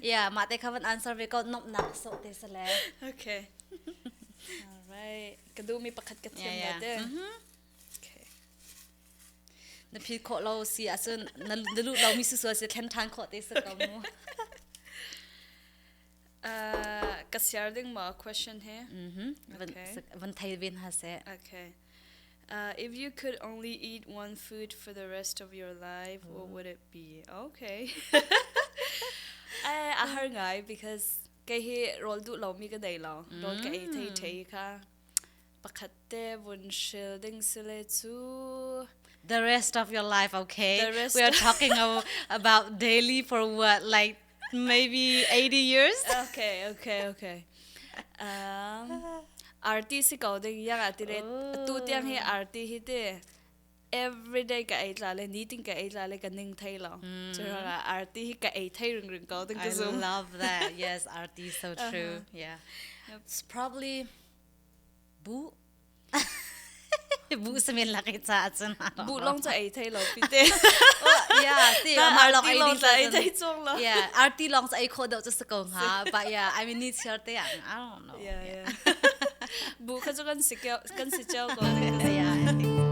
Yeah, mah te kha van answer ve ko nomnak so te sale. Okay. All right. Ka duh mi pakhat ka thiam yeah, yeah. te. Mm-hmm. Okay. Na phil khawh lo si ahcun na na luh lo mi su sual si thlen than khawh te sa ko mu. Uh, ka share ding ma question he. Mhm. Okay. Van thai ven ha se. Okay. Uh, if you could only eat one food for the rest of your life, mm. what would it be? Okay. a har ngai because kei hi rawl duh lomi ka nei lo. Rawl ka ei thei thei kha. Pakhat te vun hril ding sile cu the rest of your life, okay? The rest we are talking about daily for what, like maybe 80 years? Okay. Um, arti si ko ding yang ati le tu tiang hi arti hi te everyday ka ei tla le nitin ka ei tla le ka ning thei lo. Chu ra arti hi ka ei thei ring ring ko ding ka zum. I love that. Yes, arti is so true. Yeah. It's probably bu bu samin lak i ca cun bu long cha ei thei lo pi te yeah ti ma long ei ding ei thei chung lo yeah arti long cha ei kho do chu ko ha but yeah I mean ni chiar te ang I don't know yeah yeah bu kha chu kan si kan si chau ko yeah I think.